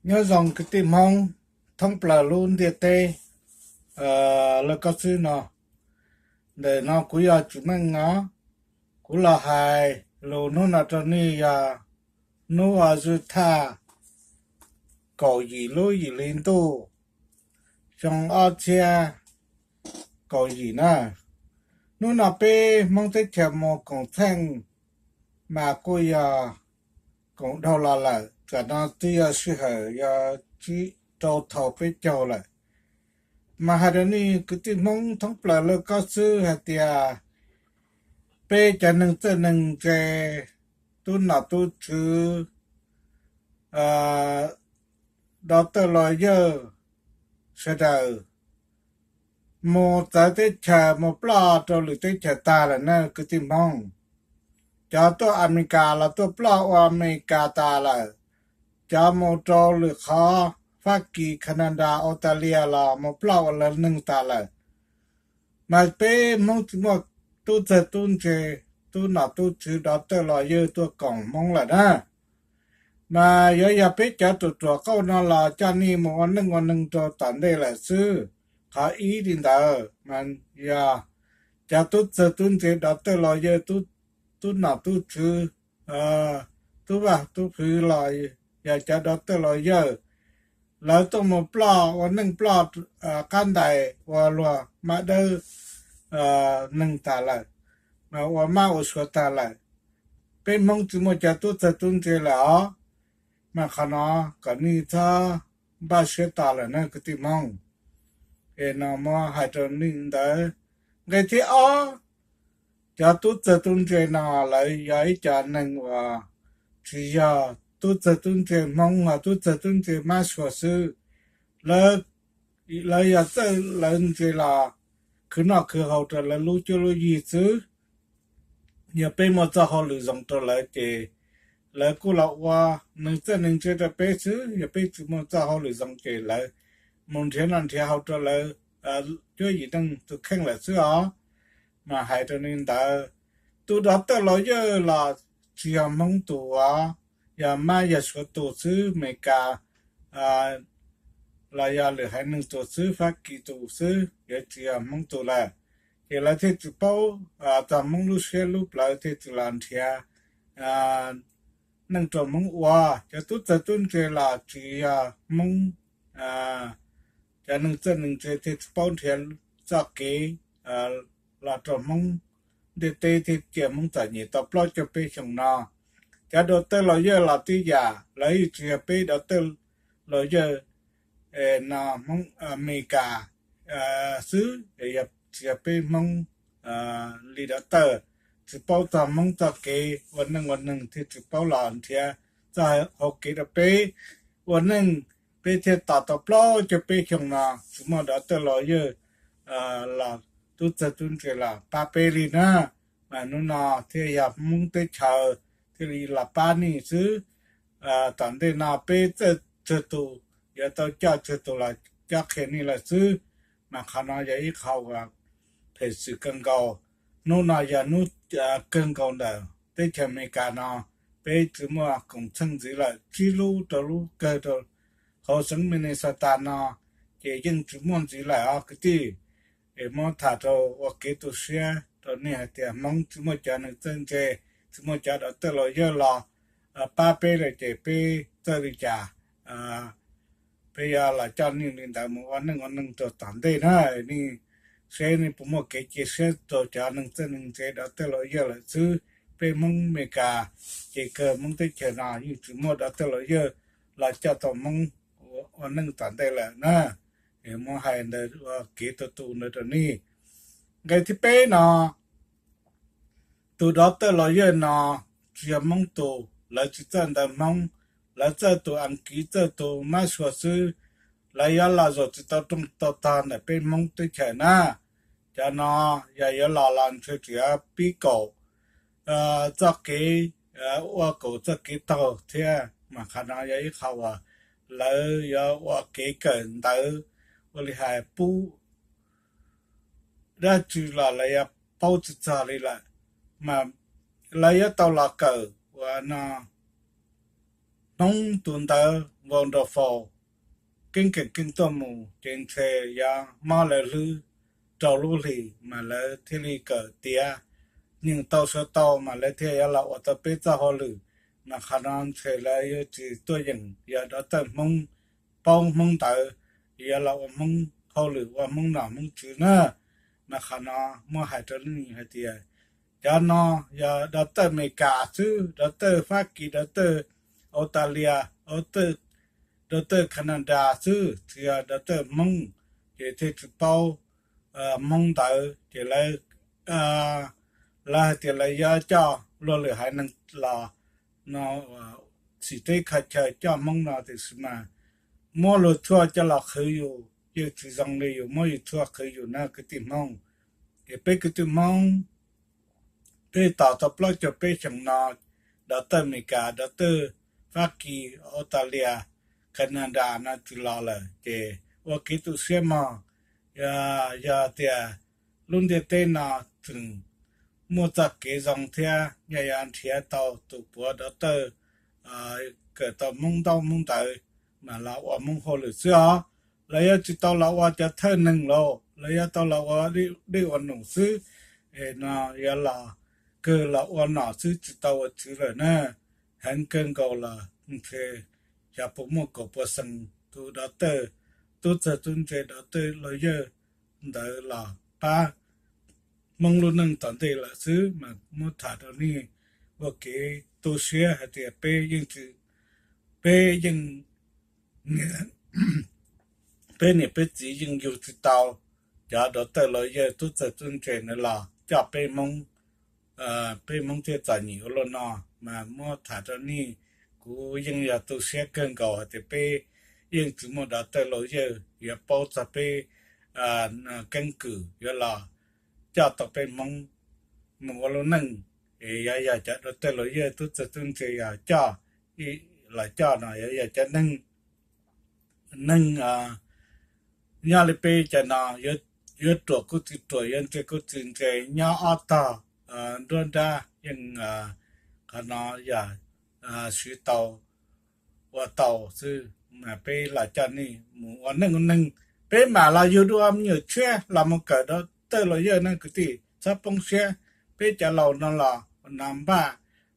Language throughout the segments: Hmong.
Nyob zoo kwv tij Hmoob thoob plaws lub ntiaj teb lawv koj xwb no. Ntawm no kuv yog Tswv Meej no, kuv los hais lus hnub no rau nej yog hnub uas zwj thaj kaum yim lub yim hli ntuj xyoo ob txhiab kaum yim na. Hnub no peb Hmoob teb chaws mus koom txheej mas kuj yog koom dhau los lawm, tam no twb yog sij hawm yog tsib rau thaum peb caug lawm. Mas hais rau nej kwv tij Hmoob thoob plaws lawv koj xwb hais tias peb cov neeg txawj neeg ntse, tub nom tub tswv, dov tawj los yawj sawv daws mus txawv teb chaws mus ploj rau lwm teb chaws tag lawm na kwv tij Hmoob. Cov tuaj Amelikas los tuaj ploj ua Amelikas tas lawm, cov mus rau lwm qhov Fab Kis, Canada, Australia los mus ploj ua lawv neeg tas lawm. Mas peb Hmoob tsis muaj tub txawg tub ntse, tub nom tub tswv dov tawj los yawj tuaj koom Hmoob lawm na. Mas yuav yog peb cov ruam ruam qauj no los coj nej mus ua neej ua neeg rau tom ntej lawm xwb. Qhov ib li ntawd mas yog cov tub txawg tub ntse dov tawj los yawj, tub nom tub tswv, tub vaj tub hwv los yog cov dov tawj los yawj, lawv tuaj mus ploj ua neej ploj qab ntais ua luag mab dawb neeg tas lawm, ua mab ua suav tas lawm. Peb Hmoob tsis muaj cov tub txawg tub ntse lawm os. Mas qhov no kom nej txhob npaj siab tos lawm na kwv tij Hmoob. Es no muab hais rau nej ntawd. Nqe thib ob, cov tub txawg tub ntse no lawv yog ib co neeg uas tsis yog tub txawg tub ntse Hmoob, ho tub txawg tub ntse mab suav xwb. Lawv yog txawj lawv ntse los khwv noj khwv haus rau lawv lub cuab lub yig xwb. Yog peb muaj txoj hauj lwm zoo rau lawv ces lawv kuj los ua neeg txawj neeg ntse rau peb xwb. Yog peb tsis muaj txoj hauj lwm zoo ces lawv mus nrhiav noj nrhiav haus rau lawv cuab yim neej tus kheej lawm xwb os. Mas hais rau nej ntawd, tus dov tawj los yawj los tsis yog Hmoob tus os, yog mab yog suav tus xwb, Amelikas los yog lwm haiv neeg tus xwb, Fab Kis tus xwb, yuav tsis yog Hmoob tus lawm. Ces lawv thiaj tsis paub txog Hmoob lub siab lub plawv, thiaj tsis los nrhiav neej rau Hmoob ua. Cov tub txawg tub ntse los tsis yog Hmoob, cov neeg txawj neeg ntse thiaj tsis paub nrhiav txoj kev los rau Hmoob ntiaj teb thiab cia Hmoob txom nyem tau plaub caug peb xyoos no. Cov dov tawj los yawj los tib yam, lawv yeej tsis yog peb dov tawj los yawj no Hmoob Amelikas xwb, yog tsis yog peb Hmoob li dov tawj, tsis paub txog Hmoob txoj kev ua neej ua neeg thiaj tsis paub los nrhiav txoj hau kev rau peb ua neej, peb thiaj tos tau plaub caug peb xyoos no tsis muaj dov tawj los yawj los tub txawg tub ntse los pab peb li na. Mas hnub no thiaj yog Hmoob teb chaws thiaj li los pab nej xwb. Tom ntej no peb txawj tsawg tus yuav tau coj tsawg tus los cob qhia nej lawm xwb. Mas qhov no yog ib qho uas phem xwm kawg nkaus. Hnub no yog hnub kawg nkaus ntawm teb chaws Amelikas no, peb tsis muaj koom txheej ntxiv lawm. Tsib lub rau lub kawg rau hauv xeev Minnesota no ces yeej tsis muaj ntxiv lawm os kwv tij. Es muab tham rau ua kev tu siab rau nej hais tias Hmoob tsis muaj cov neeg txawj ntse, tsis muaj cov dov tawj los yawj los pab peb lawm ces peb txawj li cas, peb yuav los coj nej li ntawd mus ua neej ua neeg rau tom ntej na. Nej seb nej puas muaj kev cia siab rau cov neeg txawj neeg ntse dov tawj los yawj lawm xwb. Peb Hmoob Amelikas ces kawg Hmoob teb chaws no yeej tsis muaj dov tawj los yawj los coj tau Hmoob ua neej tom ntej lawm na. Muab hais ntawd ua kev tu tu ntawd rau nej. Nqe thib peb no, tus dov tawj los yawj no tsis yog Hmoob tus, lawv tsis txawj ntawv Hmoob, lawv txawj tus Askiv, txawj tus mab sua xwb. Lawv yuav los zaum tsis tau rooj tau tog ntawm peb Hmoob teb chaws na. Cov no yog yuav los los ntshe tseem yuav pib kaum txoj kev, ua kaum txoj kev taug thiab. Mas qhov no yog ib qho uas lawv yuav ua kev kawm ntawv, ua li hais pub dab tsi los lawv yuav paub tsis txog li lawm. Mas lawv yuav tau los kawm ua no Hmoob tus ntawv npau nrau faus, keeb keem keej tuaj mus ces ntshe yuav mob lawv hlwb rau lub hlis mas lawv thiaj li kawm tiav nyeem tau suav tau mas lawv thiaj yuav los ua tau peb txoj hauj lwm. Mas qhov no ntshe lawv yuav tsis tuaj yeem, yog dov tawj Hmoob paub Hmoob ntawv, yuav los ua Hmoob hauj lwm ua Hmoob nom Hmoob tswv na. Mas qhov no muab hais rau nej hais tias cov no yog dov tawj Amelikas xwb, dov tawj Fab Kis, dov tawj Australia, dov tawj Canada xwb, tsis yog dov tawj Hmoob, ces thiaj tsis paub Hmoob ntawv ces lawv, lawv hais tias lawv yuav coj luag lwm haiv neeg los no, txhim teb kho chaw coj Hmoob no tiam sis mas muab luag tshuaj coj los qhwv yus yeej tsis zoo li yus muab yus tshuaj qhwv yus na kwv tij Hmoob. Es peb kwv tij Hmoob, peb tos tau plaub caug peb xyoos no, dov tawj Amelikas, dov tawj Fab Kis, Australia, Canada no tsis los lawm ces ua kev tu siab mog. Yog tias lub ntiaj teb no tseem muaj txoj kev zoo thiab yog yuav nrhiav tau tus puav dov tawj kawm tau Hmoob ntaub Hmoob ntawv mas los ua Hmoob hauj lwm xwb os. Lawv yuav tsis tau los ua cov thawj neeg lauj, lawv yuav tau los ua dej ua num xwb. Es no yuav los kawg los ua nom xwb tsis tau ua tswv lawm na. Heev kawg nkaus los ntshe xyov puas muaj kaum pua xees tus dov tawj, tub txawg tub ntse, dov tawj lawyers ntawd los pab Hmoob lub neej tom ntej lawm xwb. Mas muab tham rau nej ua kev tu siab hais tias peb yeej, peb yeej, peb niam peb txiv yeej yug tsis tau cov dov tawj lawyers, tub txawg tub ntse ntawd los coj peb Hmoob, peb Hmoob thiaj txom nyem ua luaj no. Mas muab tham rau nej, kuv yeej yog tu siab kawg nkaus hais tias peb yeej tsis muaj dov tawj lawyers yuav paub txog peb keeb kwm yuav los coj tau peb Hmoob mus ua lub neej. Es yog, yog cov dov tawj lawyers, tub txawg tub ntse yog coj, los coj no yog, yog cov neeg, neeg nyob li peb cov no yuav ruam kuj tsis ruam, yuav ntse kuj tsis ntse, nyob ob tog nruab nrab yeej, qhov no yog siv tau ua tau xwb. Mas peb los coj nej mus ua neej ua neeg, peb mam los yug dua me nyuam tshiab los mus kawm dov tawj lawyers na kwv tij, txhob poob siab. Peb cov laus no los npaj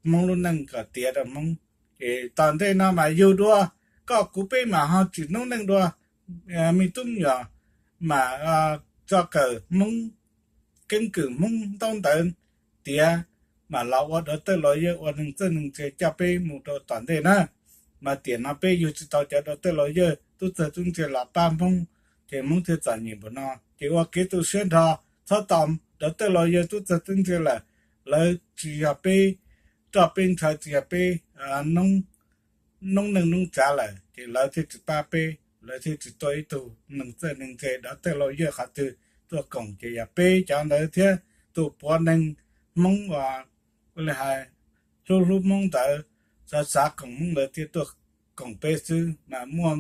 Hmoob lub neej kom tiav rau Hmoob, ces tom ntej no mas yug dua, koj kuv peb mam ho tsim noob neej dua, me tub me nyuam mam tso kawm Hmoob, keeb kwm Hmoob ntaub ntawv tiav, mam los ua dov tawj lawyers, ua neeg txawj neeg ntse coj peb mus rau tom ntej na. Mas tiam no peb yug tsis tau cov dov tawj lawyers, tub txawg tub ntse los pab Hmoob, ces Hmoob thiaj txom nyem npaum no. Ces ua kev tu siab nrho, txhob tos dov tawj lawyers, tub txawg tub ntse lawm, lawv tsis yog peb roj peb ntshav, tsis yog peb noob neej noob tsav lawm, ces lawv thiaj tsis pab peb, lawv thiaj tsis tuaj ib tug neeg txawj neeg ntse dov tawj lawyers qhov twg tuaj koom, ces yog peb cov ntawd thiab tus puav neeg Hmoob uas ua li hais hlub hlub Hmoob ntawd, xav xav koom Hmoob ntawd thiaj tuaj koom peb xwb. Mas muaj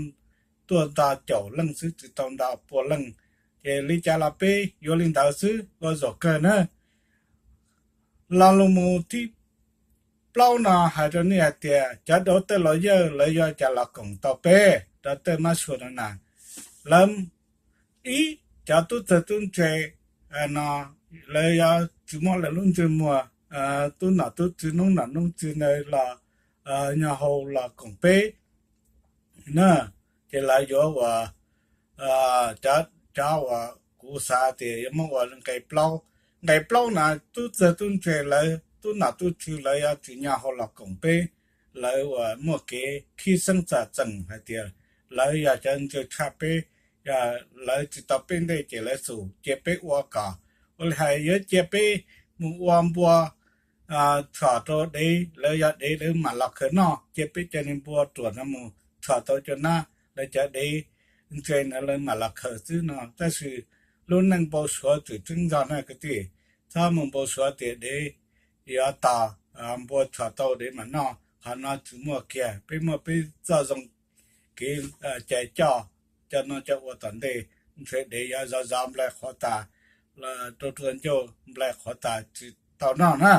tuaj nto caum leej xwb, tsis tau nto pua leej, ces li cas los peb yuav li ntawd xwb, ua zaum kawg na. Lo lus mus thib plaub no hais rau nej hais tias cov dov tawj lawyers lawv yuav cas los koom tau peb dov tawj mab sua no na. Lawv, ib, cov tub txawg tub ntse no, lawv yuav tsis muab lawv lub ntsej muag, tub nom tub tswv, noob nom noob tswv ntawd los nyo hau los koom peb na. Ces lawv yuav ua, cov uas kuv xav tias yuav muab ua nqe plaub. Nqe plaub na, tub txawg tub ntse lawv, tub nom tub tswv lawv yuav tsis nyo hau los koom peb. Lawv uas muaj kev khib xeeb txam txeem hais tias lawv yog cov ntse tshaj peb, yog lawv tsis tau peb ntej ces lawv xum cia peb ua kom, ua li hais yuav cia peb mus ua npua tshom rau dev, lawv yog dev lawv mam los khaws noj, cia peb cov niag npua ruam no mus tshom tau cov nab, lawv cov dev ntse na lawv mam los khaws xwb no. Tab sis lub neej npau suav tseem tseeb zog na kwv tij, txhob mus npau suav tias dev yuav tos npua tshom tau dev mam noj, qhov no tsis muaj kiag. Peb muaj peb txoj zoo kev cai coj, coj noj coj ua tom ntej, ntshe dev yuav zov zov nplai qhuav tas, rua rua ncauj nplai qhuav tas tsis tau noj na.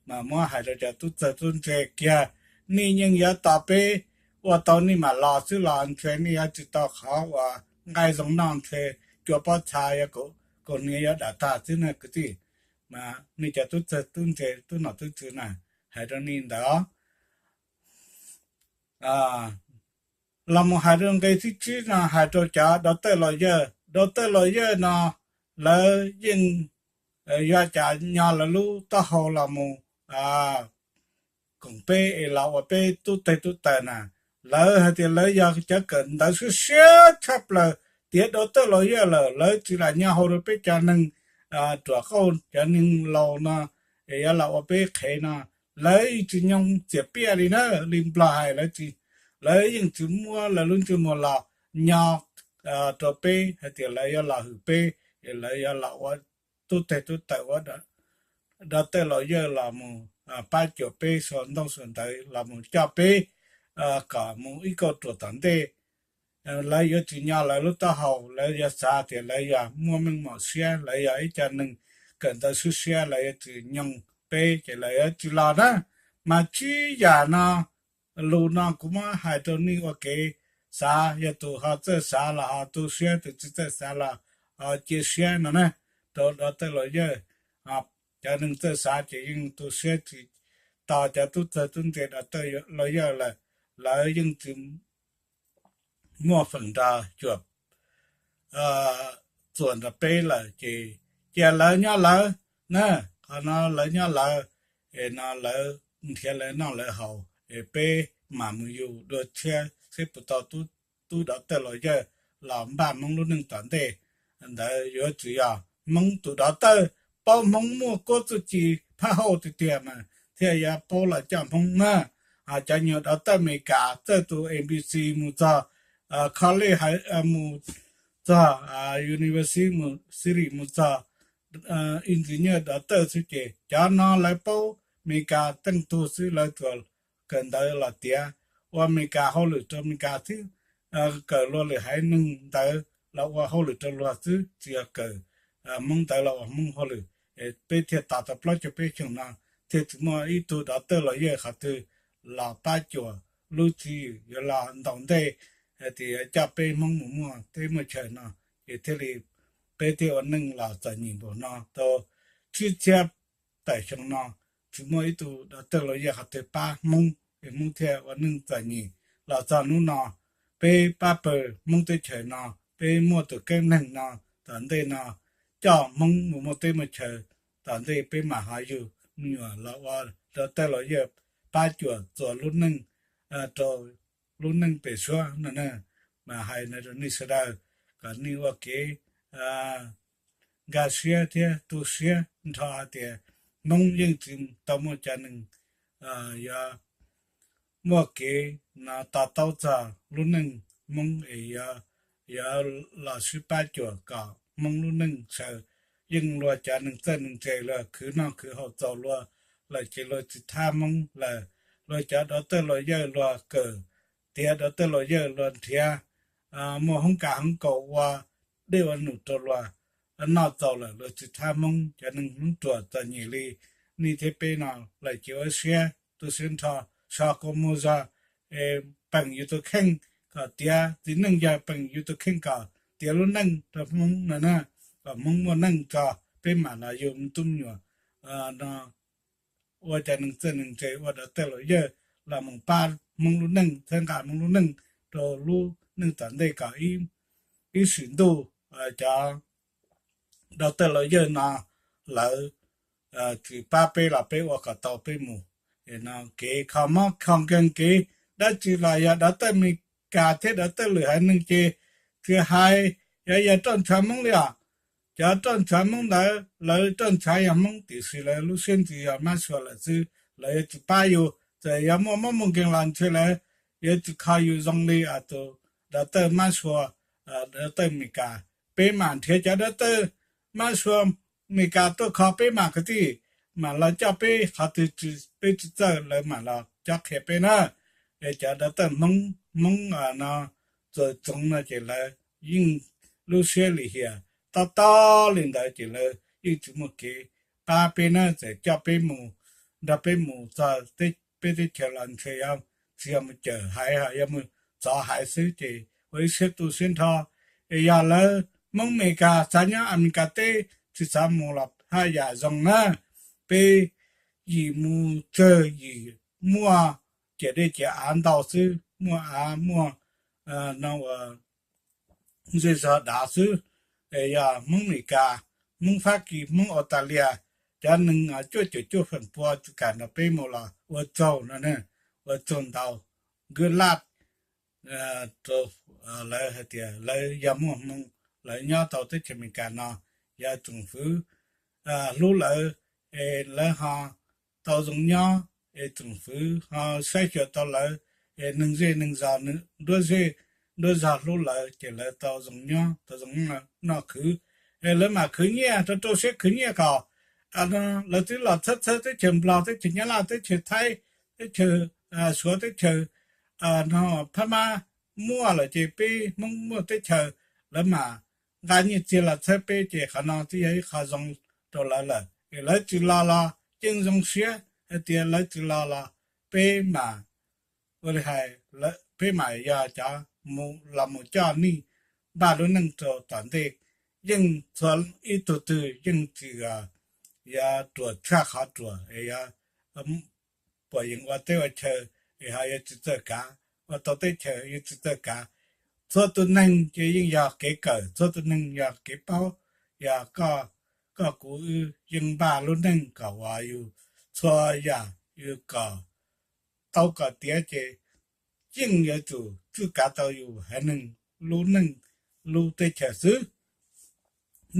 Mas muab hais rau cov tub txawg tub ntse kiag, nej yeej yuav tos peb ua tau nej mam los xwb los ntshe nej yuav tsis tau qhov uas nqaij zoo noj, ntshe cua pob txha yuav, kaus hniav yuav dam tag xwb na kwv tij. Mas nej cov tub txawg tub ntse tub nom tub tswv na, hais rau nej ntawd. Los mus hais rau nqe thib tsib no hais rau cov dov tawj los yawg. Dov tawj los yawg no lawv yeej yuav cas nyo lawv lub taub hau los mus koom peb es los ua peb tub teg tub taws na. Lawv hais tias lawv yog cov kawm ntawv siab siab tshaj plaws, tiav dov tawj los yawg lawm lawv tsis lam nyo hau rau peb cov neeg ruam qauj cov neeg laus no es yuav los ua peb qhev no. Lawv yeej tsis nyoo txiam piaj li na, li Nplog hais lawv tsis, lawv yeej tsis muab lawv lub ntsej muag los nyo rau peb hais tias lawv yuav los hwm peb, lawv yuav los ua tub teg tub taws ua dov tawj los yawg los mus pab cuam peb sau ntaub sau ntawv los mus coj peb kom mus ib kauj ruam tom ntej. Lawv yuav tsis nyo lawv lub taub hau, lawv yuav xav tias lawv yog muaj meej mom siab, lawv yog ib co neeg kawm ntawv siab siab, lawv yuav tsis nyoo peb ces lawv yuav tsis los na. Mas tsib yam no, lus no kuv muab hais rau nej ua kev xav, yog tus ho txawj xav los ho tu siab, tus tsis txawj xav los ho cia siab no na. Rau dov tawj los yawg, cov neeg txawj xav ces yeej tu siab tsis tau cov tub txawg tub ntse dov tawj los yawg lawm, lawv yeej tsis muaj feem nrog cuam txuas nrog peb lawm ces cia lawv nyob lawv na. Qhov no lawv nyob lawv, es no lawv nrhiav lawv noj lawv haus, es peb mam mus yug dua tshiab seb puas tau tub dov tawj los yawg los npaj Hmoob lub neej tom ntej. Ntawd yuav tsum yog Hmoob tus dov tawj paub Hmoob muaj kuab txuj ci phab hauj tiag tiag mas thiaj yuav paub los coj Hmoob na. Cov nyuag dov tawj Amelikas txawj tus M B C mus txog college, mus txog university, mus txog engineer dov tawj xwb ces cov no lawv paub Amelikas teej tug xwb, lawv tsuas kawm ntawv los tiav ua Amelikas hauj lwm rau Amelikas xwb, kawm luag lwm haiv neeg ntawd los ua hauj lwm rau luag xwb, tsis yog kawm Hmoob ntawd los ua Hmoob hauj lwm. Peb thiaj tos tau plaub caug peb xyoos no thiaj tsis muaj ib tug dov tawj los yawg qhov twg los pab cuam lub tswv yim yuav los ntaus ntej, hais tias yuav coj peb Hmoob mus muaj teb muaj chaw no, ces thiaj li peb thiaj ua neej los txom nyem npaum no tau tsib txhiab tawm xyoo no. Tsis muaj ib tug dov tawj los yawg qhov twg pab Hmoob es Hmoob thiaj ua neej txom nyem los txog hnub no. Peb pab pawg Hmoob teb chaws no, peb muaj tus keeb neeg no tom ntej no, coj Hmoob mus muaj teb muaj chaw tom ntej peb mam ho yug me nyuam los ua dov tawj los yawg pab cuam txuas lub neej rau lub neej pem suab no na. Mas hais no rau nej sawv daws kom nej ua kev nkag siab thiab tu siab nrho hais tias Hmoob yeej tsis tau muaj cov neeg yuav muaj kev no to taub txog lub neej Hmoob es yuav los sib pab cuam kom Hmoob lub neej sawv. Yeej luag cov neeg txawj neeg ntse luag khwv noj khwv haus txaus luag lawm ces luag tsis thab Hmoob lawm. Luag cov dov tawj los yawg luag kawm tiav dov tawj los yawg luag nrhiav muaj hoob kas hoob kaus ua dej ua num rau luag noj txaus lawm luag tsis thab Hmoob. Cov neeg Hmoob ruam txom nyem li nej thiab peb no lawm ces ua siab tu siab nrho, so kua muag zog, peem yus tus kheej kom tiav txiv neej, yog peem yus tus kheej kom tiav lub neej rau Hmoob no na, kom Hmoob muaj neej tso peb mam los yug me tub me nyuam no ua cov neeg txawj neeg ntse ua dov tawj los yawg los mus pab Hmoob lub neej, txhawb nqa Hmoob lub neej rau lub neej tom ntej kom ib sim ntuj cov dov tawj los yawg no lawv tsis pab peb los peb ua kom tau peb mus. No kev kho mob kho nkeeg kev dab tsi los yog dov tawj Amelikas thiab dov tawj lwm haiv neeg ces tsis hais, yog yog roj ntshav Hmoob li os. Cov roj ntshav Hmoob ntawd lawv roj ntshav yog Hmoob tiam sis lawv lub siab ntsws yog mab sua lawm xwb, lawv yuav tsis pab yus. Txawm yog muaj mob muaj nkeeg los ntshe lawv yuav tsis kho yus zoo li tus dov tawj mab sua, dov tawj Amelikas. Peb mam nrhiav cov dov tawj mab sua Amelikas tuaj kho peb mas kwv tij, mam los coj peb qhov twg peb tsis txawj lawv mam los cob qhia peb na. Es cov dov tawj Hmoob, Hmoob no txawm txoov no ces lawv yeej lub siab lim hiam tob tob li ntawd ces lawv yeej tsis muaj kev pab peb na, txawm coj peb mus, nrog peb mus txog peb teb chaws los ntshe yuav tsis yog mus cawm haiv, yog mus txov haiv xwb ces ua ib siab tu siab nrho. Es yog lawv Hmoob Amelikas xav nyob Amelikas teb tsis xav mus los haj yam zoo na. Peb yim mus tsawg yim, muaj ciam dej ciam av ntau xwb, muaj av muaj no ua zej zog dav xwb. Es yog Hmoob Amelikas, Hmoob Fab Kis, Hmoob Australia, cov neeg cuaj caum cuaj feem pua tsis kam nrog peb mus los ua tsaug no, ua tsaug ntau. Good luck rau lawv hais tias lawv yog muaj hmoo, lawv nyob tau teb chaws Amelikas no, yog tsoom fwv hlub lawv, es lawv ho tau zoo nyob, es tsoom fwv ho saib xyuas tau lawv, es neeg zej neeg zos, nruab zej nruab zog hlub lawv ces lawv tau zoo nyob, tau zoo noj khwv. Es lawv mam khwv nyiaj, rau rau siab khwv nyiaj kom lawv twb los txhawb txhawb teb chaws Nplog, teb chaws Nyab Laj, teb chaws Thaib, teb chaws Suav, teb chaws no Phab Mab muaj lawm ces peb Hmoob muaj teb chaws, lawv mam nqa nyiaj txiag los txhawb peb ces qhov no twb yog ib qho zoo rau lawv lawm. Es lawv tsis los los yeej zoo siab hais tias lawv tsis los los peb mam ua li hais, peb mam yog cov mus los mus coj nej npaj lub neej rau tom ntej. Yeej txhua ib tug twg yeej tsis yuav ruam tshaj qhov ruam es puas yees ua teb ua chaw, es ho yuav tsis txawj kav, ua tau teb chaws yuav tsis txawj kav. Txhua tus neeg ces yeej yog kev kawm, txhua tus neeg yog kev paub, yog koj kuv wb yeej npaj lub neej kom uas yus txhua yam yus kom tau kom tiav ces yeej yuav tsum txuj kav tau yus haiv neeg lub neej lub teb chaws xwb.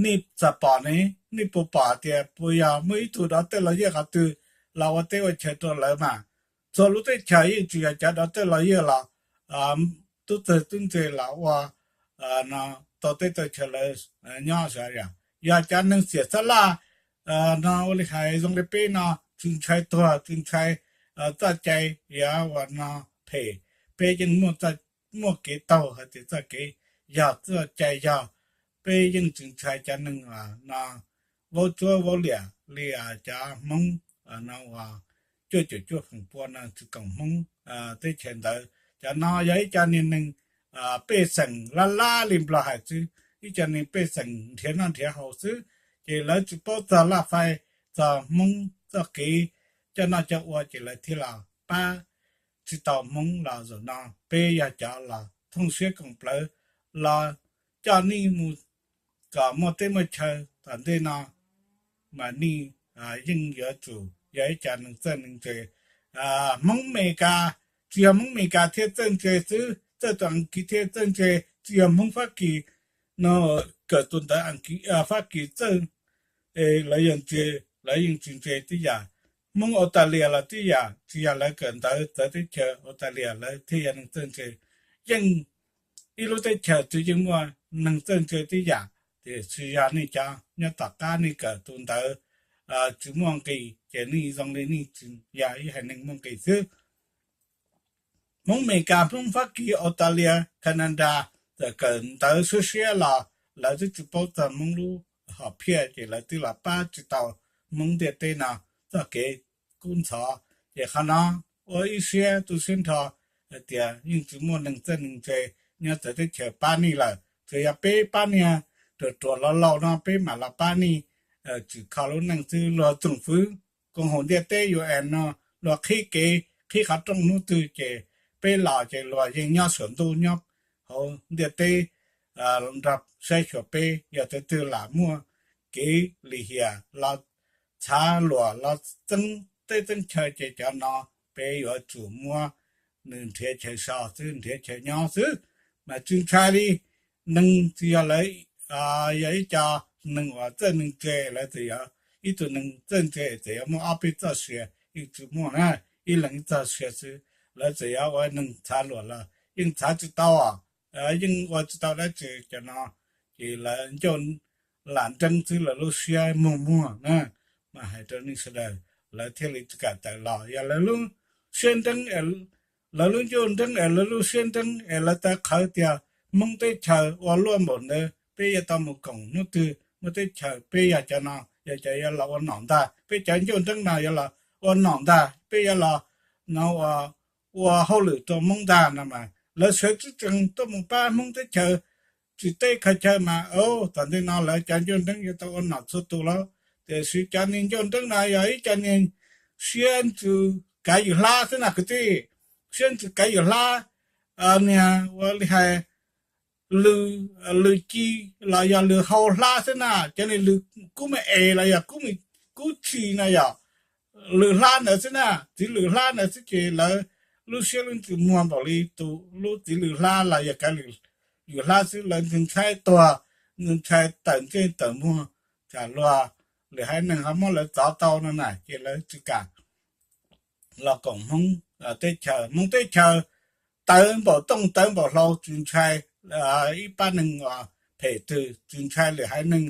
Nej txawm pom ne, nej puas pom tias puas yog muaj ib tug dov tawj laus yawg qhov twg los ua teb ua chaw rau lawv mas? Txhua lub teb chaws yeej tsis yog cov dov tawj laus yawg los tub txawg tub ntse los ua no tau teb tau chaw lawv nyob xwb. Yog cov neeg xiam xab laj no ua li hais zoo li peb no tsis ntshai tuag tsis ntshai txoj cai yuav ua no phem, peb yeej muaj kev taug hais tias txoj kev yog txoj cai yog, peb yeej tsis ntshai cov neeg no vaub tsuab vaub liam li cov Hmoob no uas cuaj caum cuaj feem pua no tsis koom Hmoob teb chaws ntawd. Cov no yog ib co niag neeg pej xeem lab lab li Nplog hais xwb, ib co neeg pej xeem nrhiav noj nrhiav haus xwb, ces lawv tsis paub txog laj fais, txog Hmoob txoj kev coj noj coj ua ces lawv thiaj los pab tsis tau Hmoob los zaum no peb yog cov los thooj siab koom plawv los coj nej mus kom muaj teb muaj chaw tom ntej no mas nej yeej yuav tsum yog ib co neeg txawj neeg ntse. Hmoob Amelikas, tsis yog Hmoob Amelikas thiaj txawj ntse xwb, txawj tus Askiv thiaj txawj ntse, tsis yog Hmoob Fab Kis no kawm tus ntawv Fab Kis txawj lawv yeej ntse, lawv yeej tsis ntse tib yam. Hmoob Australia los tib yam, tsis yog lawv kawm ntawv txawv teb chaws Australia lawv thiaj yog neeg txawj ntse. Yeej ib lub teb chaws twg yeej muaj neeg txawj ntse tib yam, tiam sis yog nej cov nyob tom qab nej kawm tus ntawv tsis muaj nqis ces nej zoo li nej tsis yog ib haiv neeg muaj nqis xwb. Hmoob Amelikas, Hmoob Fab Kis, Australia, Canada txawm kawm ntawv siab siab los lawv twb tsis paub txog Hmoob lub hom phiaj ces lawv twb los pab tsis tau Hmoob ntiaj teb no txoj kev kub ntxhov. Ces qhov no ua ib siab tu siab nrho hais tias yeej tsis muaj neeg txawj neeg ntse nyob txawv teb chaws pab nej lawm, tsuas yog peb pab niag ruam ruam laus laus no peb mam los pab nej tsim kho lub neej xwb. Luag tsoom fwv koom haum ntiaj teb UN no luag qhib kev qhib qhov rooj hnub twg ces peb los ces luag yeej nyob saum ntuj nyob hauv ntiaj teb nrog saib xyuas peb. Yog tus twg lam muaj kev lim hiam los txhav luam los txeeb teb txeeb chaw ces cov no peb yuav tsum muab nws nrhiav chaw so xwb, nrhiav chaw nyob xwb. Mas tsis ntshai li, neeg tsis yog lawv yog ib co neeg uas txawj neeg ntse, lawv txawm yog ib tug neeg txawj ntse txawm yuav muaj ob peb txoj sia, yeej tsis muaj na, ib leeg ib txoj sia xwb. Lawv txawm yuav ua neeg txhav luam los yeej txhav tsis tau, yeej ua tsis tau dab tsi. Cov no ces lawv ncauj lam nreeb xwb, lawv lub siab muag muag na. Mas hais rau nej sawv daws, lawv thiaj li tsis kam tawm los. Yog lawv lub siab nreeb, lawv lub ncauj nreeb es lawv lub siab nreeb es lawv tawv qhawv tias Hmoob teb chaws ua luaj npaum ntawd, peb yuav tau mus koom hnub twg muaj teb chaws, peb yog cov no yog cov yuav los ua nom ntag, peb cov ncauj nreeb no yuav los ua nom ntag, peb yuav los no ua ua hauj lwm rau Hmoob ntag no mas lawv sawv tsees tuaj mus pab Hmoob teb chaws tsis teb khaws chaw mas, o, tom ntej no lawv cov ncauj nreeb yuav tau ua nom txhua tus lawm. Tiam sis cov niag ncauj nreeb no yog ib co niag siab ntsws kav yws hlab xwb na kwv tij, siab ntsws kav yws hlab, niag ua li hais lws, lws ci los yog lws hau hlab xwb na, cov niag lws kub me es los yog kub tshis no yog lws hlab ntawd xwb na, txiv lws hlab ntawd xwb ces lawv lub siab lub ntsws muag npaum li tus lub txiv lws hlab los yog kav lws hlab xwb, lawv ntshai tuag, ntshai tawm ntsej tawm muag, tsam luag lwm haiv neeg ho muab lawv txov tau no na ces lawv tsis kam los koom Hmoob teb chaws. Hmoob teb chaws tawv npaum tooj tawv npaum hlau tsis ntshai ib pab neeg uas phem twg, tsis ntshai lwm haiv neeg,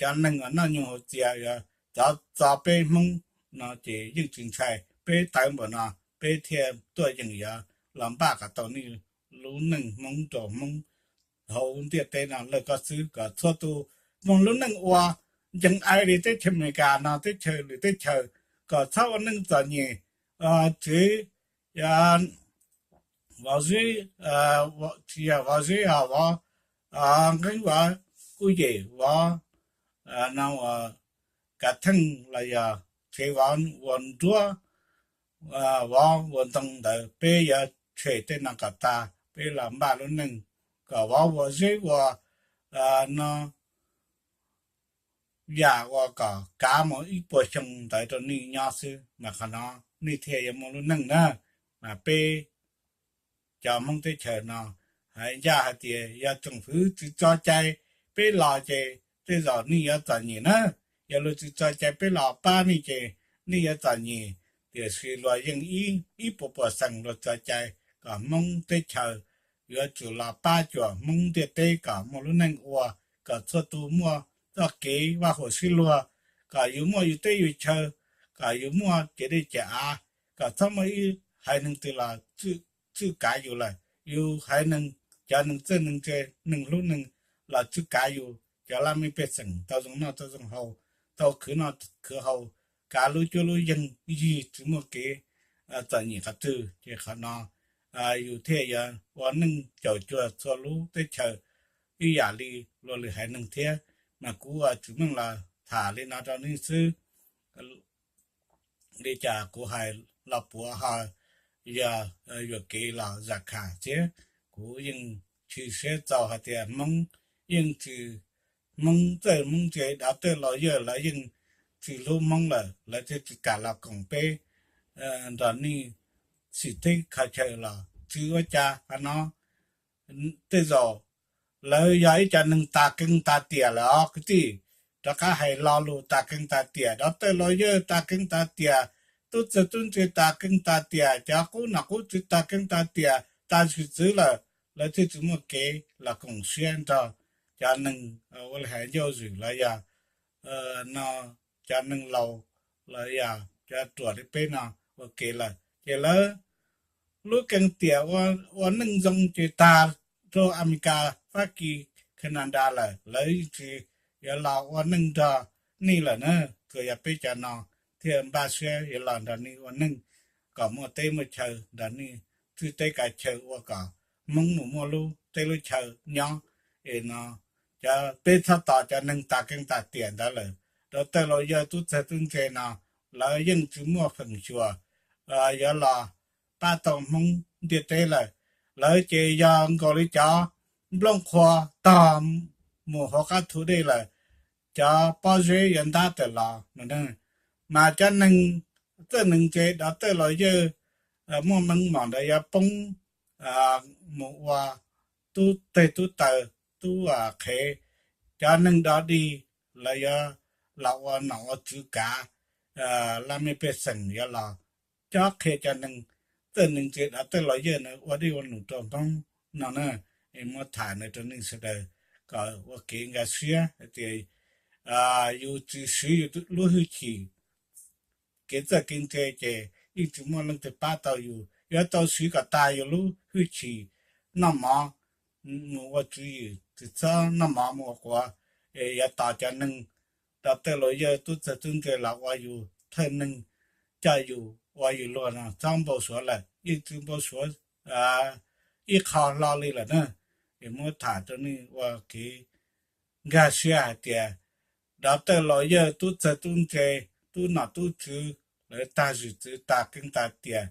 cov neeg uas noj nyoog haus txias yuav txov txo peb Hmoob no ces yeej tsis ntshai. Peb tawv npaum no peb thiaj tuaj yeem yuav los npaj kom tau nej lub neej Hmoob rau Hmoob hauv ntiaj teb no lawm koj xwb, kom txhua tus muaj lub neej ua ncees ai li teb chaws Amelikas no teb chaws lwm teb chaws, kom txhob ua neej txom nyem. Tsev vov zeb, tsis yog vov zeb os, vov nqeeb, vov kuj yem, vov no ua kav theej los yog tsev vov ua nruab, vov ua ntoo ntawd peb yuav tshem tej no kom tag, peb los npaj lub neej kom vov ua zeb ua no yam ua kom kav mus ib puas xyoo ntawd rau nej nyob xwb mas qhov no nej thiaj yuav muaj lub neej na. Mas peb cov Hmoob teb chaws no hais ncaj hais tias yog tsoom fwv tsis tso cai peb los ces tej zaum nej yuav txom nyem na. Yog luag tsis tso cai peb los pab nej ces nej yuav txom nyem. Tiam sis luag yeej ib puas puas xeem luag tso cai kom Hmoob teb chaws yuav tsum los pab cuam Hmoob ntiaj teb kom muaj lub neej ua, kom txhua tus muaj txoj kev vaj huam sib luag, kom yus muaj yus teb yus chaw, kom yus muaj ciam dej ciam av, kom txhob muaj ib haiv neeg twg los txwj kav yus lawm. Yus haiv neeg, cov neeg txawj neeg ntse, neeg hlub neeg los txwj kav yus. Cov laj mej pej xeem tau zoo noj tau zoo haus, tau khwv noj khwv haus, kav lub cuab lub yeeg yig tsis muaj kev txom nyem qhov twg ces qhov no yus thiaj yuav ua neej caum cuag txhua lub teb chaws ib yam li luag lwm haiv neeg thiab. Mas kuv ua tsis meej los tham li no rau nej xwb. Li cas kuv hais los puav ho yog yuam kev los zam kham thiab. Kuv yeej tshwm siab txaus hais tias Hmoob yeej tsis, Hmoob txawj Hmoob ntse, dov tawj laus yawg lawv yeej tsis hlub Hmoob lawm, lawv thiaj tsis kam los koom peb nrog nej xim teb khaws chaw los tsis ua cas. Qhov no tej zaum lawv yog ib co neeg tas keeb tas tiam lawm os kwv tij. Rov qab hais lo lus tas keeb tas tiam, dov tawj laus yawg tas keeb tas tiam, tub txawg tub ntse tas keeb tas tiam, cov qub nom qub tswv tas keeb tas tiam, tas sim txwv lawm, lawv thiaj tsis muaj kev los koom siab nrog cov neeg ua li hais ncauj zwm los yog no cov neeg laus los yog cov ruam li peb no ua kev lawm ces lawv lub keeb tiam ua neej zoo ces tag rau Amelikas, Fab Kis, Canada lawm, lawv yeej tsis yuav los ua neej nrog nej lawm na. Tsuas yog peb cov no thiaj npaj siab yuav los nrog nej ua neej kom muaj teb muaj chaw nrog nej txwj teb kav chaw ua kom Hmoob mus muaj lub teb lub chaw nyob. Es no cov peb txhob tos cov neeg tas keeb tas tiam ntawd lawm. Dov tawj laus yawg tub txawg tub ntse no lawv yeej tsis muaj feem xyuam yuav los pab tau Hmoob ntiaj teb lawm. Lawv ces yog nkaus li cov nplooj qhuav tog mus hauv qab thu dej lawm, cov pob zeb yuav ntab tawm los no. Mas cov neeg txawj neeg ntse dov tawj laus yawg muaj meej mom ntawd yuav poob mus ua tub teg tub taw, tub qhev. Cov neeg dog dig lawv yuav los ua nom ua tswv kav, laj mej pej xeem yuav los cob qhia cov neeg txawj neeg ntse dov tawj laus yawg ntawd ua dej ua num rau Hmoob no na. Es muab tham ntawd rau nej sawv daws kom ua kev nkag siab hais tias yus tsis siv yus lub hwj chim kev txawj kev ntse ces yeej tsis muaj leej twg pab tau yus. Yuav tau siv kom tag yus lub hwj chim noj mov mus ua tswv yim, tsis txhob noj mov mus ua quav. Es yuav tos cov neeg dov tawj laus yawg tub txawg tub ntse los ua yus thawj neeg coj yus ua yus luag no txhob npau suav lawm, yeej tsis npau suav ib qho hlo li lawm na. Es muab tham rau nej ua kev nkag siab hais tias dov tawj laus yawg tub txawg tub ntse, tub nom tub tswv, lawv tag zwm txwv tas qeej tas tiam,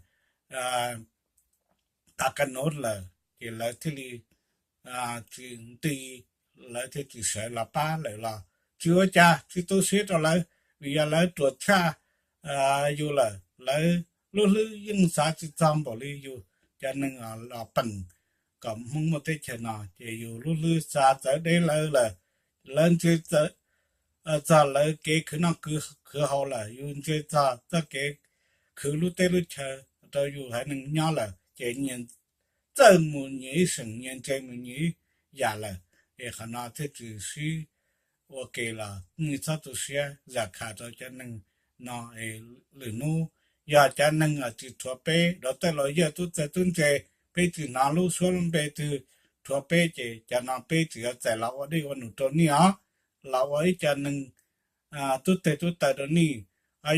tas qab nub lawm ces lawv thiaj li tsis nti, lawv thiaj tsis sawv los pab lawm los tsis ua cas, tsis tu siab rau lawv, vim yog lawv ruam tshaj yus lawm. Lawv lub hlwb yeej xav tsis txog npaum li yus cov neeg los peem kom Hmoob muaj teb chaws no, ces yus lub hlwb xav txawv deb lawv lawm. Lawv ntse txog lawv kev khwv noj khwv haus lawm, yus ntse txog txoj kev khwv lub teb lub chaw rau yus haiv neeg nyob lawm, ces nyias txawj mus nyias ib seem, nyias ntse mus nyias ib yam lawm. Es qhov no thiaj tsis sib ua ke los nej txhob tu siab zam kham rau cov neeg no. Lwm hnub yog cov neeg tsis rhuav peb, dov tawj laus yawg tub txawg tub ntse, peb tsis hnov lub suab lub npe twg rhuav peb, ces cov no peb tsis yuav txais los ua dej ua num rau nej os, los ua ib co neeg tub teg tub taw rau nej.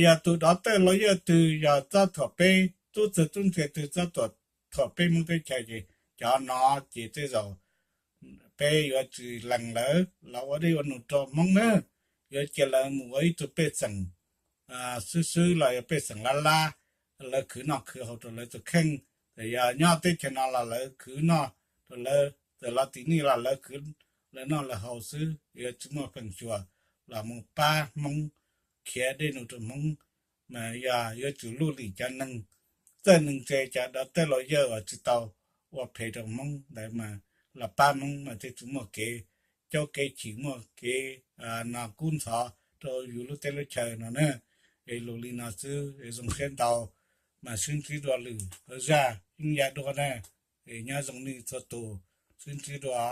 Yog tus dov tawj laus yawg twg yog txob thuam peb, tub txawg tub ntse twg txob thuam peb Hmoob teb chaws, ces cov no ces tej zaum peb yuav tsis lees lawv los ua dej ua num rau Hmoob na. Yuav cia lawv mus ua ib tug pej xeem xwb xwb los yog pej xeem lab lab, lawv khwv noj khwv haus rau lawv tus kheej. Txawm yog nyob teb chaws no los lawv khwv noj rau lawv, txawm los tim nej los lawv khwv lawv noj lawv haus xwb, yuav tsis muaj feem xyuam los mus pab Hmoob khiav dej num rau Hmoob. Mas yog yuav tsum luj lim cov neeg txawj neeg ntse, cov dov tawj laus yawg uas tsis tau ua phem rau Hmoob ntawd mas los pab Hmoob mas thiaj tsis muaj kev caub kev chim, muaj kev no kub ntxhov rau yus lub teb lub chaw no na. Es lus li no xwb, zoo siab ntau, mas sib ntsib dua lwm zaj yeeb yaj dua na. Es nyob zoo nej txhua tus, sib ntsib dua.